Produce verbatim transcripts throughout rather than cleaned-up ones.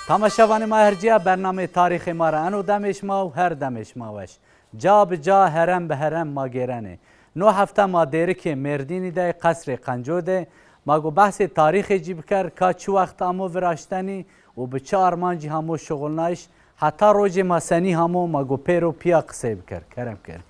Tamaşevanê ma her cîya, bernameyê tarîxê ma ra eno demê şima û her demê şima weş. Ca bi ca, herem bi herem ma gêrenê. No hefte ma Dêrikê Mêrdînî de, Qesrê Qenco de. Ma go behsê tarîxê cî biker, ka çi wext amo viraştenî û bi çi armancî hamo şuxulnayîş, heta rojê ma senî hamo, ma go pêro pîya qisey biker. Kerem kerem.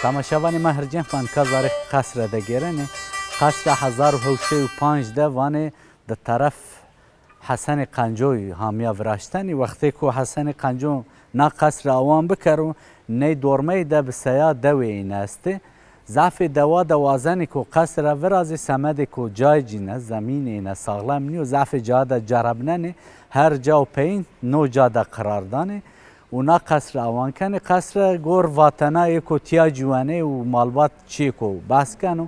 Tamaşevanê ma her cem, ma nika zarê qesre de gêrenê. Qesra hezar û hewt sey û panc de vanê di teref Hesenê Qencoyî hamiya viraştenî. Wextê ku Hesenê Qenco na qesre awan bikero, ney dormeyî de bi seya dewê îne estê. Zafê dewa de wazenê ku qesre virazê, semedê ku cayê cî ne, zemînê îne saxlem nîyo, zafê ca de cerebnenê, her ca û peyîn no ca de qirar danê. Û na qesre awan kenê. Qesre gor vatena yê ku tîya ciwenê û malbat çiyê ku behs keno.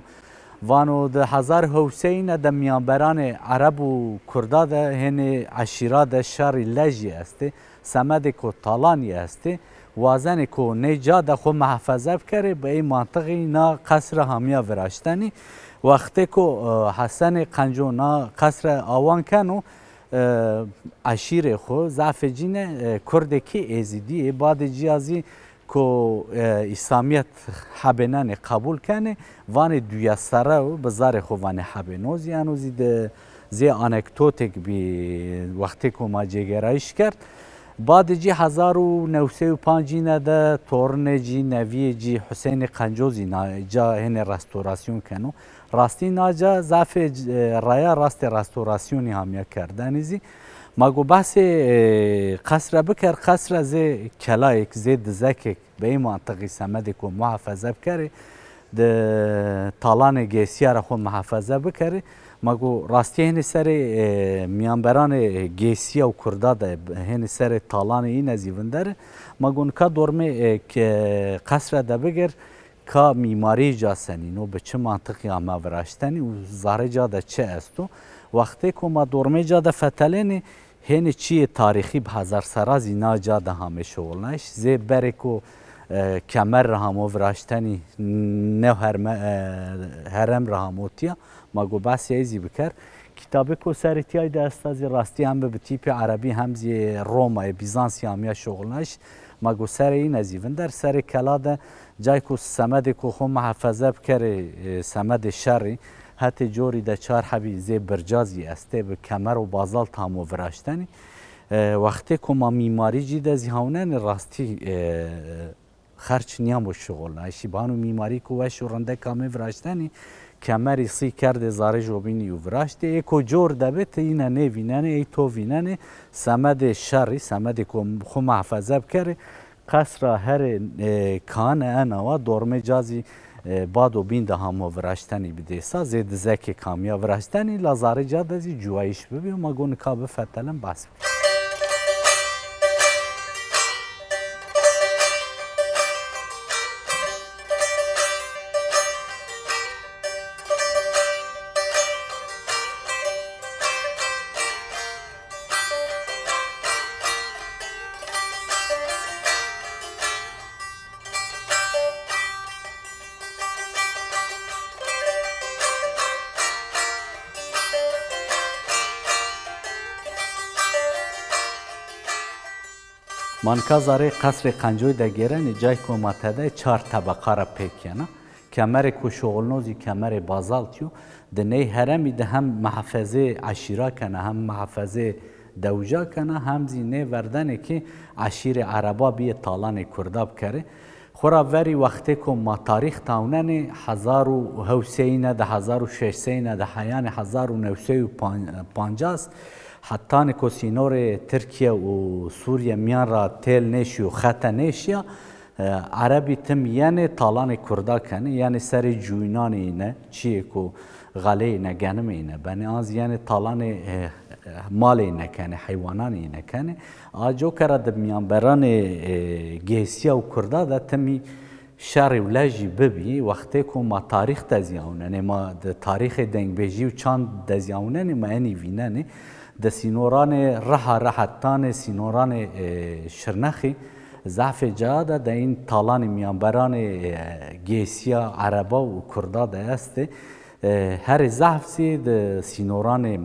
Vano di hezar hewseyîne de mîyanberanê ereb û kurda de hênê eşîra de şerî lejî estê. Semedê ku talanî estê. Wazenê ku ney ca de xwu mihefeze bikerê, bi ey mantiqî na qesre hamiya viraştenî. Wextê ku, e, Hesenê Qenco na qesre awan keno, e, eşîrê xwu, zafê cî ne, e, kurdêkî êzîdî yê, badê cîya zî ku, e, îslamîyet hebênenê, qebul kenê, vanê duya serre û bi zarê xwu vanê hebêno zî. Eno zî di zê anektotêk bî, wextê ku ma cêgerayîş kerd. Badê cî hezar û new sey û pancîne de tornê cî, neviyê cî Huseynê Qenco zî na ca hênê restorasyon keno. Rastî na ca zafê, e, raya rastê restorasyonî hamiya kerdenî zî. Ma go behsê, e, qesre biker, qesre zê kelayêk, zê dizekêk, bi ey mantiqî semedê ku muhafeze bikerê, di talanê gêsîya ra xwu muhafeze bikerê. Ma go rastî hênê serê, e, mîyanberanê gêsîya û kurda de, hênê serê talanê îne zî vinderê. Ma go nika dormê, e, ke-, qesre de bigêr, ka mîmarî ca senîn o, bi çi mantiqî ame viraştenî û zarê ca de çi esto. Wextê ku ma dormê ca de fetelênê, hênî çiyê tarîxî bi hezar serra zî na ca de hamê şuxulnayîş. Zê berê ku, e, kemer ra hamo viraştenî, new herme-, e, herem ra hamo tîya. Ma go behsê ey zî biker. Kitabêko serê tîyay de esta zî rastî hem bi tîpê erebî hem zî Romayê, Bîzansî hamiya şuxulnayîş. Ma go serê îne zî vinder, serê kela de cayê ku semedê ku xwu muhefeze bikerê, e, semedê şerî, hetê corî de çar hebî zê birca zî estê, bi kemer û bazalt hamo viraştenî. E, wextê ku ma mîmarî cî de zî hawnenê rastî, e, xerç nîyamo şuxulnayîşî. Bano mîmarî ku weş û rindek amê viraştenî, kemerî sî kerdê zarê jobînî û viraştê. Ê ku cor de bê, ti îne nêvînenê, ey to vînenê. Semedê şerî, semedê ku xwu muhafeze bikerê, qesra herê, e, kane enawa dormê ca zî, e, bad û bîn de hamo viraştenî bi dêsa. Zê dizekê kamîya viraştenî, la zarê ca de zî cuwayîş bibî û ma go nika bifetelin behs bikî. Ma nika zarê qesrê Qencoy de gêrenê, cayê ku ma tede çar tebeqa ra pêk yena. Kemerê ku şuxulno zî kemerê bazalt yo. Di ney heremî de hem mihafezê eşîra kena, hem mihafezê dewija kena, hem zî nê verdenê ki eşîrê ereba bîyê talanê kurda bikerê. Xora verî wextêko ma tarîx tawnenê, hezar û hewt seyîne de, hezar û şeş seyîne de, heyanê hezar û new sey û pancas, hetanê ko sînorê Tirkîye û Sûrîye mîyan ra têl nêşîyo, xete nêşîya, e, Erebî tim yenê talanê Kurda kenê, yenê serê cûyînanê îne, çîyê ku xeleyê îne, genimê îne benê, an zî yenê talanê, e, e, malê îne kenê, heywananê îne kenê. A coka ra di mîyanberanê, e, Gêsîya û Kurda de timî şerî û lejî bibî, wextêko ma tarîx de zî awnenê, ma di tarîxê dengbêjî û çand de zî awnenê, ma enî vînenê. Di sînoranê Riha ra hetanê sînoranê, e, Şirnexî, zafê ca de, de în talanê mîyanberanê, e, Gêsîya, Ereba û Kurda de estê. E, herê zaf zî di sînoranê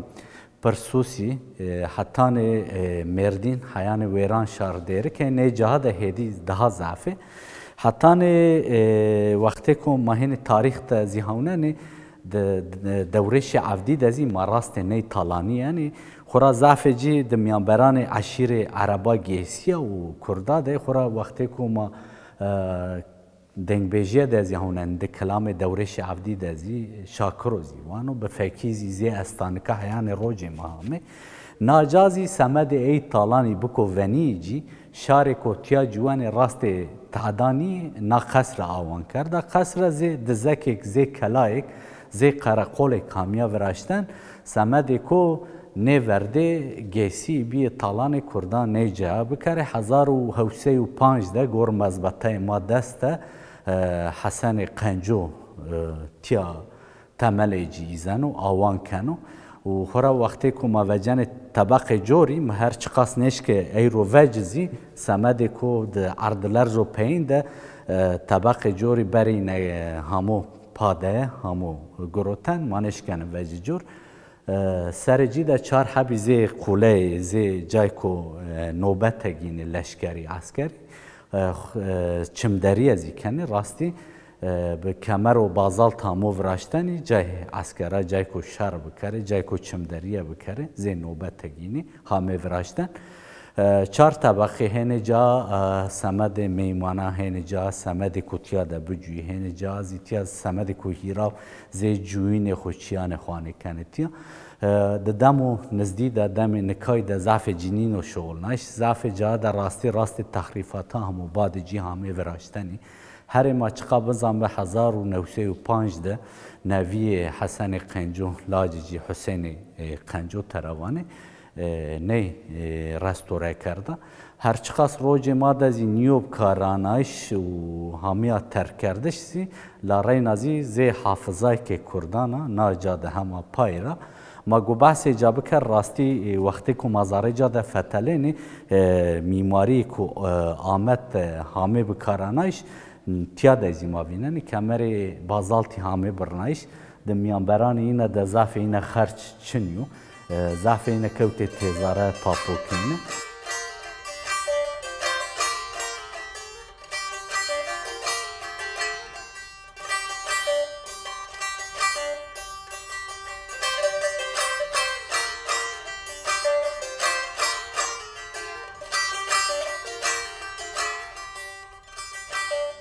Pirsûsî, e, hetanê, e, Mêrdîn, heyanê Wêranşar, Dêrikê, nê caha de hêdî daha zaf ê. Hetanê, e, wextêko ma hênî tarîx de zî hawnenê, di, di dewrêşê Evdî de zî ma rastê ney talanî yenê. Xora zafê cî di mîyanberanê eşîrê Ereba Gêsîya û Kurda de, xora wextêko ma, e, dengbêjîye de zî hewnen, di kilamê dewrêşê Evdî de zî Şakiro zî vano, bi fekî zî zê estanika heyanê rocê ma ame. Na ca zî semedê ey talanî biko venîyê cî, şarêko tîya ciwenê rastê tedanî na qesre awan kerda. Qesre zê dizekêk, zê kelayêk, zê qereqolêk hamîya viraşten, semedêko nê verdê Gêsî bîyê talanê Kurdan nê caya bikerê. Hezar û hewt sey û panc de gor mezbeteyê ma dest de, e, Hesenê Qenco, e, tîya temelê cî îzeno, awan keno. Û xora wextêko ma vecenê tebeqê corî, mi her çiqas nêşkê eyro veci zî, semedêko di erdlerzo peyîn de, e, tebeqê corî berîne, e, hamo pa de, hamo giroten, ma nêşkenê vecî cor. E, serê cî de çar hebî zê quleyê, zê cayko, e, nobete gînê leşkerî, eskerî, e, x-, e, çimderîye zî kenê. Rastî, e, bi kemer û bazalt hamo viraştenî, cay eskera, cayko şer bikerê, cayko çimderîye bikerê, zê nobete gînî hamê viraşten. E, çar tebeqî hênê ca, e, semedê meymana, hênê ca semedê ku tîya de bicuyî, hênê ca zî tîya semedê ku hîraw zê cuyînê xo, çîyanê xo anê kenê tîya. E, di dem û nizdî de, demê nikay de zafê cî nîno şuxulnayîş, zafê ca de rastî rastê tehrîfata hamo badê cî hamê viraştenî. Herê ma çiqa bizanbe hezar û new sey û panc de nevîyê Hesenê Qenco, lacê cî Huseynê, e, Qenco tera vanê, e, ney, e, restore kerda. Her çiqas rocê ma de zî nîyo bikaranayîş û hamîya terkkerdiş zî, la reyna zî zê hafizayêkê Kurdan a, na ca de hema pay ra. Ma go behsê ca biker, rastî, e, wextêko ma zarê ca de fetelênê, e, mîmarîyê ku, e, Amed de hamê bikaranayîş, tîya de zî ma vînenê, kemerê bazaltî hamê birnayîş, di mîyanberanê îne de zafê îne xerç çinî yo. E, zafê îne kewtê têzare, papokê îne.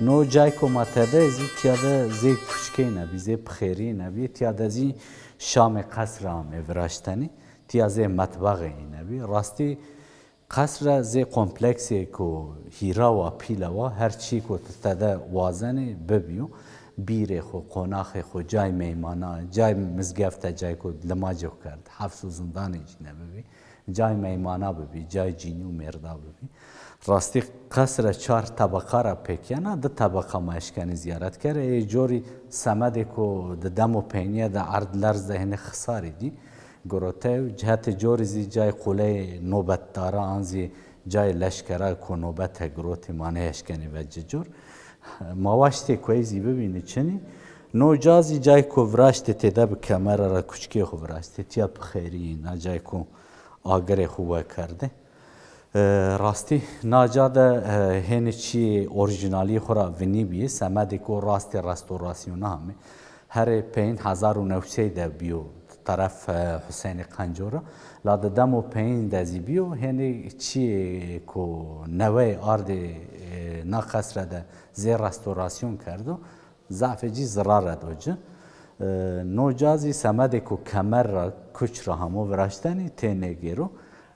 No cayko ma tede zî tîya de zê kuçikê nebî, zê pixêrî nebî, tîya de zî şamê qesre amê viraştenî, tîya zê metbexê nebî. Rastî qesre zê kompleksêko hîra wa, pîle wa, her çî ku ti tede wazenê bibîyo. Bîrê xo, qonaxê xo, cay meymana, cay mizgefte, cayko limacê xo kerd, hefs û zindanê cî nebibî. Cay meymana bibî, cay cînî û mêrda bibî. Rastî qesre çar tebeqa ra pêk yena, di tebeqa ma eşkenê zîyaret kerê. Ê corî semedêko di dem û peynîye de erd lerz de hênî xisarî dî. Girote, cihetê corî zî cayê quleyê nobetdara an zî cayê leşkera ku nobete girotî ma nêeşkenê vecê cor. Ma waştê ku ey zî bibînî çinî. No ca zî cayê ku viraştê têde bi kemera ra kuçikê xo viraştê. Tîya pixêrî yî, na cayê ku agirê xo wekerdê. E, rastî, na ca de, e, hênî çîyê orîjînalî xo ra vinî bîyê, semedêko rastê restorasyona amê. Herê peyîn hezar û new sey de bîyo teref, e, Huseynê Qenco ra. La di demo peyîn de zî bîyo, hênî çîyê ku newey ardê, e, na qesre de zê restorasyon kerdo, zafê cî zirar ed o ci. E, no ca zî semedê ku kemer ra, kuç ra hamo viraştenî tê nêgêro.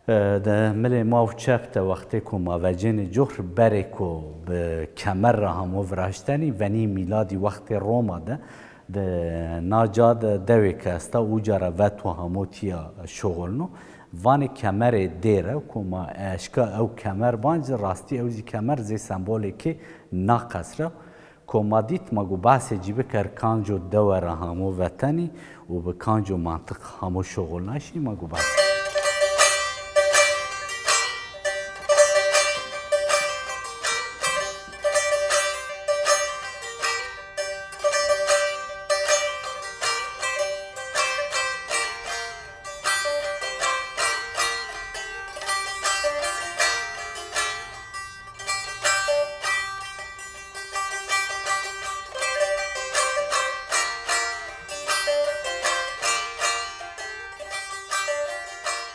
E, de milê ma û çep de wextê ku ma vecênê cuhr, berê ku bi kemer ra hamo viraştenî, venî mîladî wextê Roma de, de na ca de dewêk esta, uca ra veto hamo tîya şuxulno. Vanê kemerê dêre, ku ma eşka ew kemer vancî, rastî ew zî kemer zê sembolêkê na qesre. Ko ma dît, ma go behsê cî biker, kanco dewe ra hamo vetenî û bi kanco mantiq hamo şuxulnaşî, ma go behs.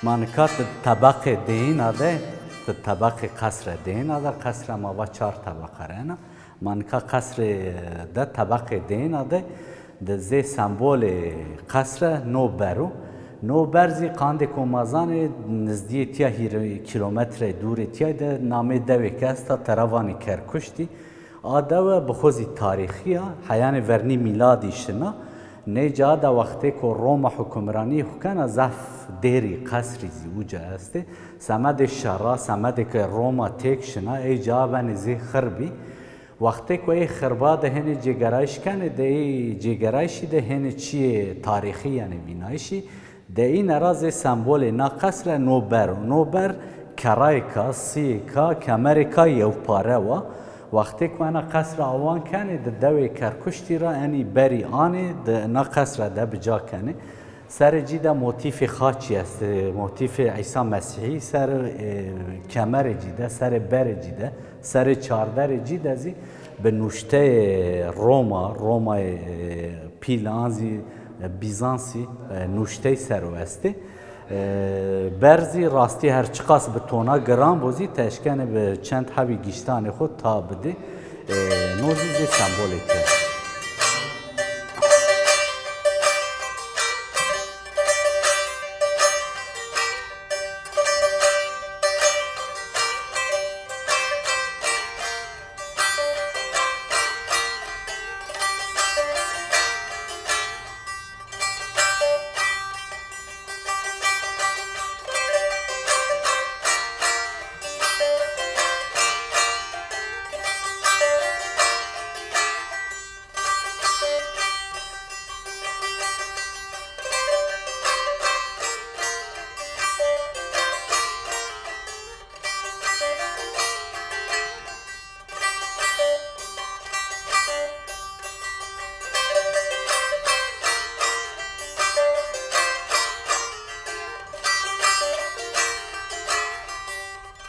Ma nika di tebeqê dêyîna de, di tebeqê qesre dêyîna de, qesra ma va çar tebeqe ra yena. Ma nika qesrê de tebeqê dêyîna de, di zê sembolê qesre no ber o. No ber zî qandê ku ma zanê nizdîyê tîya hîrê kîlometre dûrê tîya de namê dewêk esta, tera vanê Kerkuştî. A dewe bi xo zî tarîxî ya, heyanê vernî mîladî şina. Nê ca de wextê ku Roma hukimranî xo kena, zaf dêrî qesrî zî uca estê. Semedê şera, semedê ke Roma têk şina, ey ca benê zê xirbî. Wextê ku ey xirba de hênê cêgerayîş kenê, de ey cêgerayîşî de hênê çîyê tarîxî, yanî vînayîşî, de îne ra zê sembolê na qesre no ber o. No ber kerayêka, sîyêka, kemerêka yewpare wa. Wextê ku ena qesre awan kenê, di dewê Kerkuştî ra enî berî anê, di na qesre de bi ca kenê. Serê cî de motîfê xaçî estê, motîfê Îsa Mesîhî, serê, e, kemerê cî de, serê berê cî de, serê çarderê cî de zî bi nuşteyê Roma, Romayê, e, pîl an zî, e, Bîzansî, e, nuştey ser o estê. E, ber zî rastî her çiqas bi tona giran bo zî ti eşkenê bi çend hebî giştanê xo ta bidê. E, no zî zê sembolêk ya.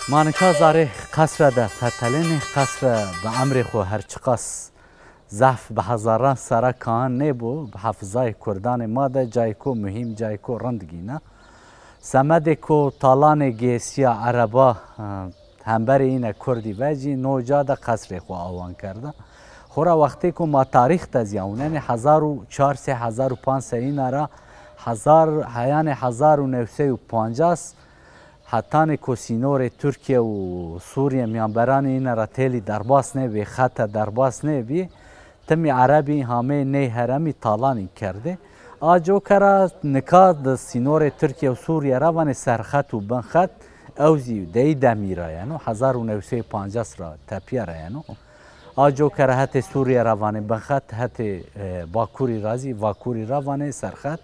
Ma nika zarê qesre de fetelênê. Qesre bi emrê xo her çiqas zaf bi hezaran sera kaan nêbo, bi hefizayê kurdanê ma de cayêko muhîm, cayêko rind gîna. Semedê ku talanê gêsîya ereba, e, hemberê îne kurdî vecî, no ca de qesrê xo awan kerda. Xora wextê ku ma tarîx de zî awnenê, hezar û çar sey, hezar û panc sey îna ra hezar, heyanê hezar û new sey û pancas, hetanê ku sînorê Tirkîye û Sûrîye mîyanberanê îne ra têlî derbas nêbî, xete derbas nêbî, timî erebî hamê ney heremî talanî kerdê. A coke ra nika di sînorê Tirkîye û Sûrîye ra vanê serxet û binxet, ew zî dey demî ra yeno, hezar û new sey û pancas ra tepîya ra yeno. A coke ra hetê Sûrîye ra vanê binxet, hetê, e, bakurî ra zî, vakurî ra vanê serxet.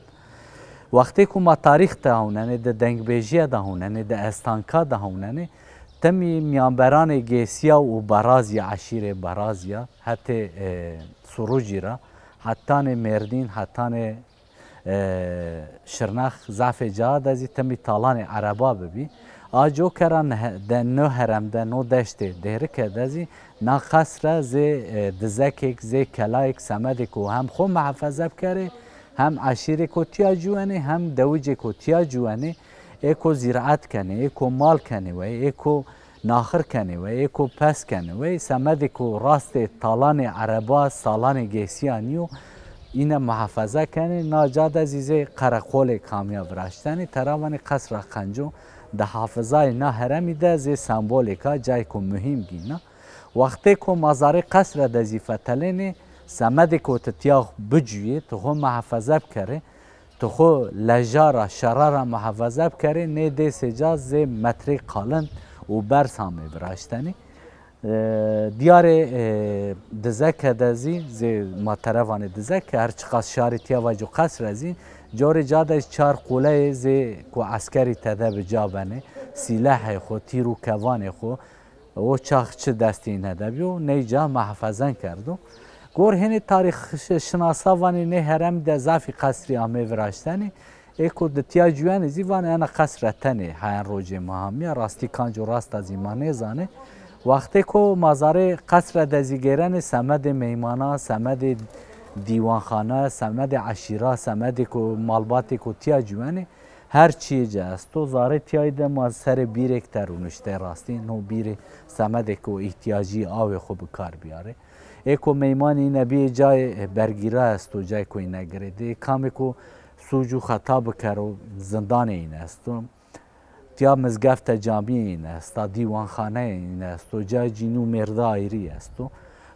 Wextê ku ma tarîx de hewnenê, di dengbêjîye de hewnenê, di estanka de hewnenê, timî mîyanberanê Gêsîya û Berazîya, eşîrê Berazîya, hetê, e, Surucî ra, hetanê Mêrdîn, hetanê, e, Şirnex, zafê ca de zî timî talanê ereba bibî. A coke ra ne-, de no herem de, no deştê Dêrike de zî na qesre zê, e, dizekêk, zê kelayêk, semedêk û hem xo mihefeze bikerê, Hem eşîrêko tîya ciwenê, hem dewicêko tîya ciwenê, êko zîraet kenê, êko mal kenê wey, êko naxir kenê wey, êko pes kenê wey, semedêko rastê talanê ereba, salanê gêsîya nîyo, îne muhafeze kenê. Na ca de zî zê qereqolêk amîya viraştenê. Tera vanê Qesra Qenco di hafizayê na heremî de zê sembolêk a, cayêko muhîm gîna. Wextêko ma zarê qesre de zî fetelênê, semedêko ti tîya bicuyê, ti xwu muhafeze bikerê, ti xwu leja ra, şera ra muhafeze bikerê, nê dêsê ca zê metrê qalin û berz amê viraştenê. E, diyarê, e, Dizeke de zî, zê ma tera vanê Dizeke, her çiqas şarî tîya vaco qesre zî, corê ca de çar quleyê zê ku eskerî tede bi ca benê, sîlehê xwu, tîr û kevanê xwu, o çax çi destê îne de bîyo, ney ca muhafezen kerdo. Gor hênê tarîxşinasa vanê nê herem de zafî qesrî amê viraştenê. Ê ku di tîya cuyenê zî vanê ena qesre tenê heyen rocê ma hamîya, rastî kanco rasta zî ma nêzanê. Wextêko ma zarê qesre de zî gêrenê semedê meymana, semedê dîwanxane, semedê eşîra, semedê ku malbatê ku tîya cuyenê, her çîyê ci esto. Zarê tîyayî de ma serê bîrêk de rûniştê rastî. No bîrê semedê ku îhtîyacî awê xwu bi kar bîyarê. Ê ku meymanî îne bîyê cayê bergîra esto, cayê ku îne girêdê. Kamê ku sûc û xeta bikero, zindanê îne esto. Tîya mizgefte camîyê îne esta, dîwanxaneyê îne esto, cayê cînî û mêrde ayrî esto.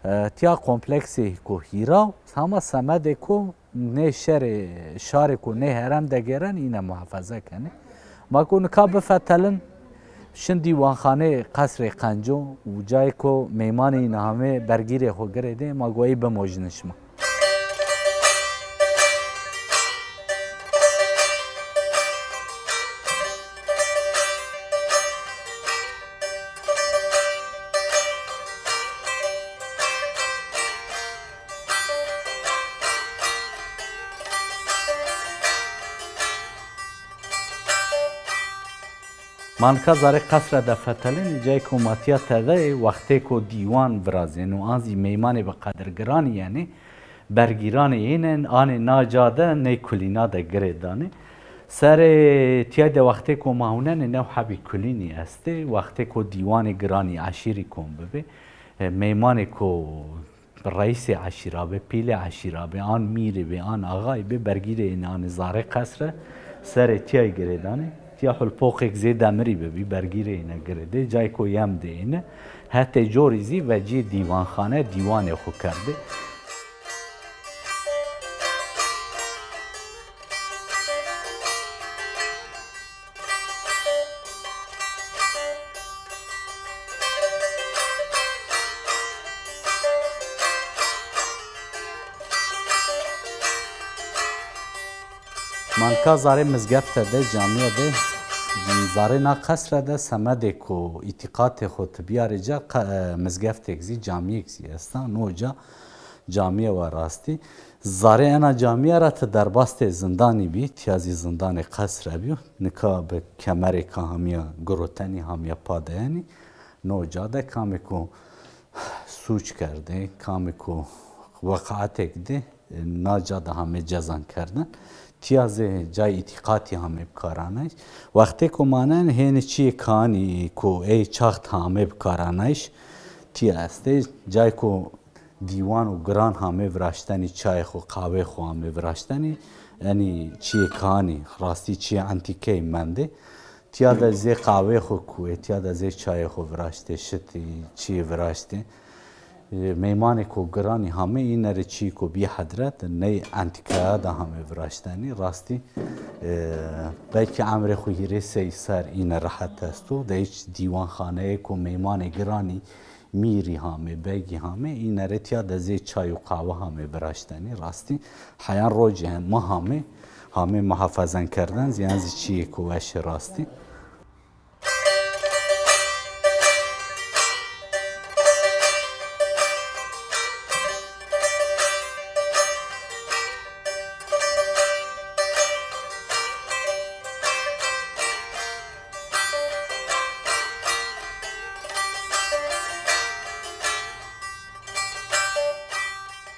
E, tîya kompleksê ku hîra, hama semedê ku nê şerê, şarê ku nê herem de gêren îne muhafeze kenê. Ma ku nika bifetelin, şin dîwanxanê Qesrê Qenco û cayê ku meymanê îne hamê bergîrê xwu girêdê, ma ku ey bimojnin şima. Ma nika zarê qesre de fetelênê, cayê ku ma tîya tede yê, wextê ku dîwan virazêno, an zî meymanê bi qedirgiranî yenê, bergîranê êne, anê na ca de ney kulîna de girê danê. Serê tîya de wextê ku ma hunenê new hebî kulînî estê, wextê ku dîwanê giranî eşîrî kom bibê, e, meymanê ku reîsê eşîra bê, pîlê eşîra bê, an mîrê bê, an axayî bê, bergîrê êne anê zarê qesre, serê tîyayî girêdanê. Tîya hulpoqêk zê demirî bibî, bergîrê êne girêdê, cayê ku yem de êne. Hetê corî zî vecîyê dîwanxane, dîwanê xwu kerdê. Ma nika zarê mizgefte de, camîye de, zarê na qesre de semedê ku îtîqatê xwu ti bîyarê ca, qe-, e, mizgeftêk zî, camîyêk zî esta. No ca camîye wa rastî. Zarê ena camîye ra ti derbastê zindanî bî, tîya zî zindanê qesre bîyo. Nika bi kemerêka hamîya girotenî, hamîya pa deyenî. No ca de kamêko sûc kerdê, kamêko weqaetêk dê, na ca de hamê cezan kerdin. Tîya zê cayê îtîqatî hamê bikaranayîş. Wextêko ma nenê hênê çîyê kanî ku ey çaxt hamê bikaranayîş, tîya estê. Cayê ku dîwan û giran hamê viraştenî, çayê xwu, qawê xwu hamê viraştenî. Enî çîyê kanî, rastî çîyê entîkeyî mendê. Tîya de zê qawê xwu kuê, tîya de zê çayê xwu viraştê, şitî, çîyê viraştê. E, meymanêko giranî hamê îne rê çîyêko bî hedret, ney entîkaya de hamê viraştenî. Rastî, e, belkî emrê xwu hîrê sey ser îne rehet esto. De hîç dîwanxaneyêko meymanê giranî mîrî hamê, begî hamê, îne rê tîya de zê çay û qawe hamê viraştenî. Rastî heyan rocê hem ma hamê, hamê muhafezen kerden zî, yan zî çîyêko weş ê rastî.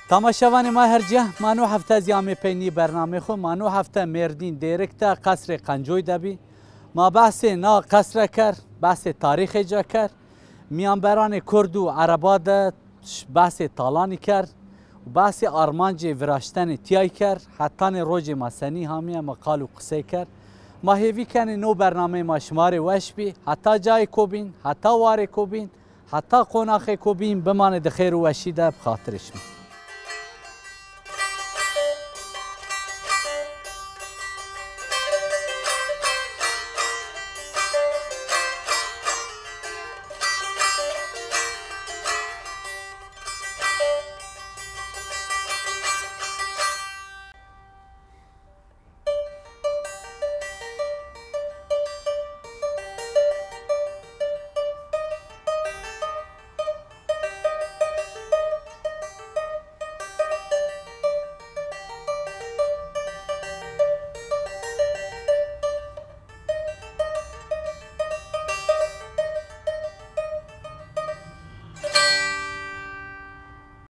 Tamaşevanê ma her cîya, ma no hefte zî amê pey nî bernamê xo. Ma no hefte Mêrdîn Dêrik de qesrê Qencoy de bî. Ma behsê na qesre ker, behsê tarîxê ca ker. Mîyanberanê kurd û ereba de behsê talanî ker û behsê armancê viraştenê tîyay ker. Hetanê rojê ma senî hamîye ma qal û qisey ker. Ma hêvî kenê no bernameyê ma şima rê weş bî. Heta cayêko bîn, heta warêko bîn, heta qonaxêko bîn, bimanê di xêr û weşî de bi xatirê şima.